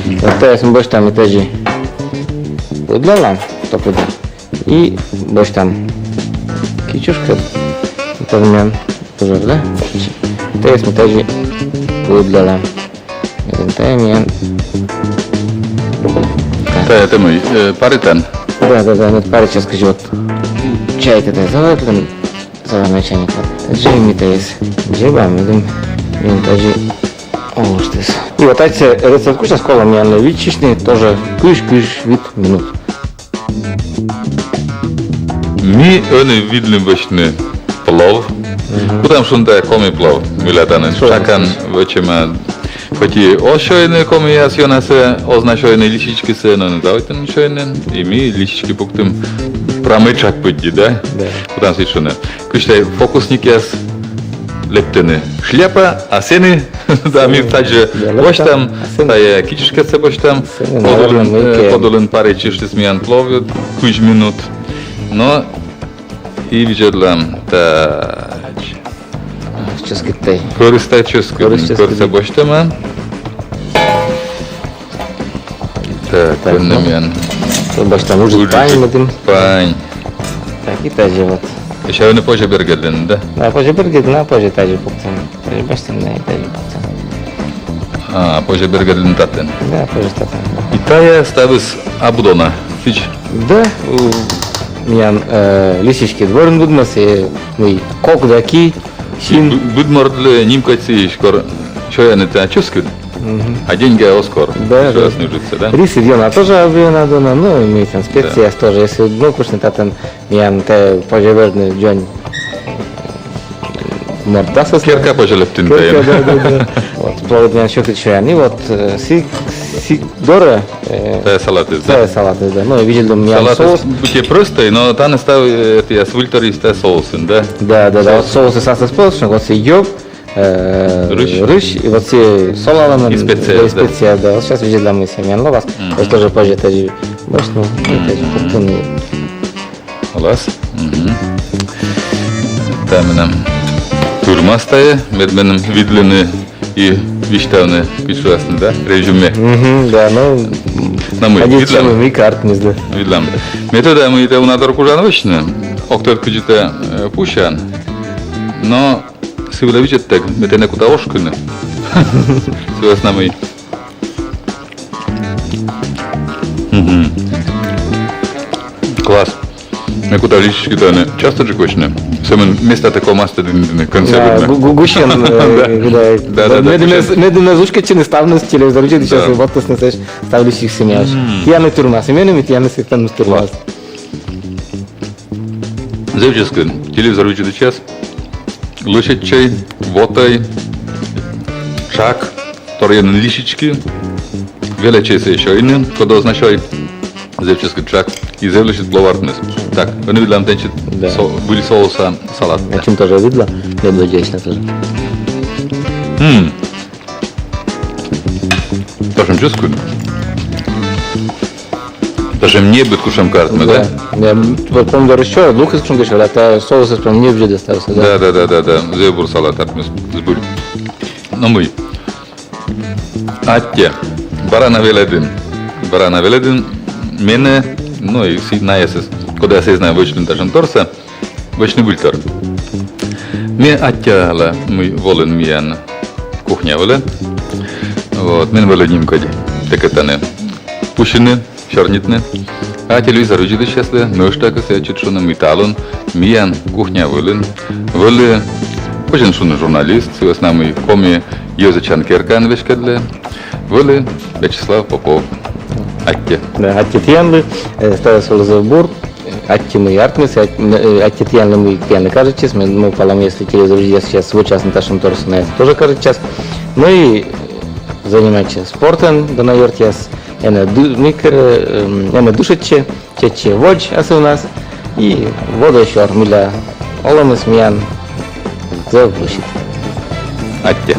Вот тайӧс ми босьтам и тадзи. Пудлалам, то пудлалам. И босьтам. Кичышкӧд. Тайӧс ми тоже, да? Тайӧс ми тадзи пудлалам. Тайӧс ми. Тайӧс тэ мый, э, паритан? Да, да, да, мед паритчас, кыдз вот. Чайтӧ тайӧс заварятлан, заварной чайник. Тадзи ми тайӧс дзебам, медым, медым тадзи олыштіс. И вот тайӧс рецепт кутшӧм, колӧ миянлы виччысьны тоже кызь, кызь вит минут. Ми ӧні видлім вӧчны плов. Мгм. Кутам шуны, тайӧ коми плов. Мыйла тані тшакан вӧчӧма. Хоть и оз сёйны комияс ёнасӧ, оз на сёйны лисичкасӧ, но ӧні заводитӧны сёйны. И ми лисичка пуктім прамӧй тшак пыдди, да? Да. Кутам сідз шуны. Кыдз тай фокусникъяс лэптӧны. Шляпа, а сэні, да, ми тадзи босьтам, тайӧ кичышкӧдсӧ босьтам. Сэні, наверно, мыйкӧ. Подулын, э, подулын паритчыштіс миян плов кызь минут. Но и видзӧдлам, тадз. Чӧскыд тай. Кӧрыс тай чӧскыд. Кӧрыс чӧскыд. Кӧрсӧ босьтӧма. Так, так, ӧні, ну, миян. Босьтам ыджыд пань, медым. Пань. Так, и тадзи вот. Ещӧ ӧні позьӧ бергӧдлыны, да? Да, позьӧ бергӧдлыны, а позьӧ тадзи пуктам. Позьӧ босьтам, да, и тадзи пуктам. А, позьӧ бергӧдлыны татӧн. Да, позьӧ татӧн, да. И тайӧ ставыс абу дона, сідз? Да, у, миян, э, лисичкаыд бӧрын быдмӧ, сэсся мый кок да ки, син. Бы-, быд мортлы нимкодь сыысь, кор сёяны тайӧ чӧскыд. Мгм. А деньгаяс оз кор. Да, да. Сёяс нуӧдзыд, да? Рисыд ёна тоже абу ёна дона, ну, и мый там специяс тоже, если, ну, кутшӧм татӧн, миян тай позьӧ вердны дзонь морт асьныс. Керка позьӧ лэптыны. Керка, да, да, да. Вот, пловыд миян сьӧкыд сёян. И вот, э, сійӧ, сійӧ дорӧ, э, тайӧ салатыс, да? Тайӧ салатыс, да. Ну, и видзӧдлам миян соус. Салатыс быттьӧ простӧй, но тані став, э, этіяс выльторйыс тайӧ соусын, да? Да, да, да. Вот соусыс аслыспӧлӧс, вот сійӧ ёг, э, рысь. Рысь, и вот сійӧ солалӧмӧн, и специя, да, да. Специя, да. Вот сейчас видзӧдлам, мый сійӧ миян лоас. Мгм. Вот тоже позьӧ тадзи босьтны, ну, и тадзи пуктыны. Олас. Мгм. Тайӧ менам тырмас тайӧ, мед меным видлыны и висьтавны, кыдз шуасны, да? Резюме. Мгм, да, ну, на мый, видлам. Мыйкӧ артмис, да. Видлам. Ме тӧда, мый тэ уна дор кужан вӧчны. Ог тӧд, кыдзи тэ, э, пусян. Но сы вылӧ видзӧдтӧг, ме тэнӧ кута ошкыны. Сы вӧсна мый. Мгм. Класс. Ме кута лисичкатӧ ӧні частӧджык вӧчны. Сӧмын местатӧ ковмас тӧдны, консервнытӧ. Да, гу-, гу-, гусьӧн, э, да. Да, да, да, медым, гусьӧн. Медым уськӧдчыны ставныс телевизор видзӧдысьяс, да, и вот тайӧс ставныс сэтчӧ. Мгм. Тіянлы тырмас, и меным, и тіянлы сэтчӧ тырмас. Класс. Зэв чӧскыд телевизор видзӧдысьяс. Лӧсьӧдчӧй, вотӧй тшак, торйӧн лисичкаӧн. Велӧдчӧй сійӧс сёйны, кодӧс на сёй. Зэв чӧскыд тшак. И зэв лӧсьыд плов артмис. Так, ӧні видлам тэнсьыд, да, со-, выль соуса салат. Ачым тоже видла, медводдзаысь на тоже. М. Татшӧм чӧскыд. Тачӧм небыд кутшӧмкӧ артмӧ, да? Да. Да, м, вот помидор ещё, лук из кутшӧмкӧ ещё, а та соус из, по-моему, небыд ӧд ставсӧ, да. Да, да, да, да, да. Зэв бур салат артмис, збыль. Но мый. Аттьӧ. Бара на велӧдін. Бара на велӧдін менӧ, но и сійӧ наясӧс, кодъяс эз на вӧчлыны тачӧм торсӧ, вӧчны збыльтор. Ме аттьӧала, мый волін миян кухня вылӧ. Вот, мен вӧлі нимкодь тэкӧд тані пусьыны, сёрнитны. А телевизор видзӧдысьяслы нӧшта кӧсъя ӧтчыд шуны, мый талун миян кухня вылын вӧлі, позьӧ шуны, журналист, сы вӧсна мый коми йӧзӧдчан керкаӧн веськӧдлӧ, вӧлі Вячеслав Попов. Аттьӧ. Да, аттьӧ тіянлы, э, ставыс вӧлі зэв бур, аттьӧ, мый артмис, ат-, э, аттьӧ тіянлы, мый тіянлы кажитчис, ме, ме палам, если телевизор видзӧдысьяс вӧчасны тачӧм торсӧ, найӧс тоже кажитчас. Ну и занимайтчӧй спортӧн, дона ёртъяс, энӧ ды-, мый кӧ, эм, энӧ дышӧдчӧй, чеччӧй водз асывнас, и водзӧ сёр, мыйла олӧмыс миян зэв быд. Аттьӧ.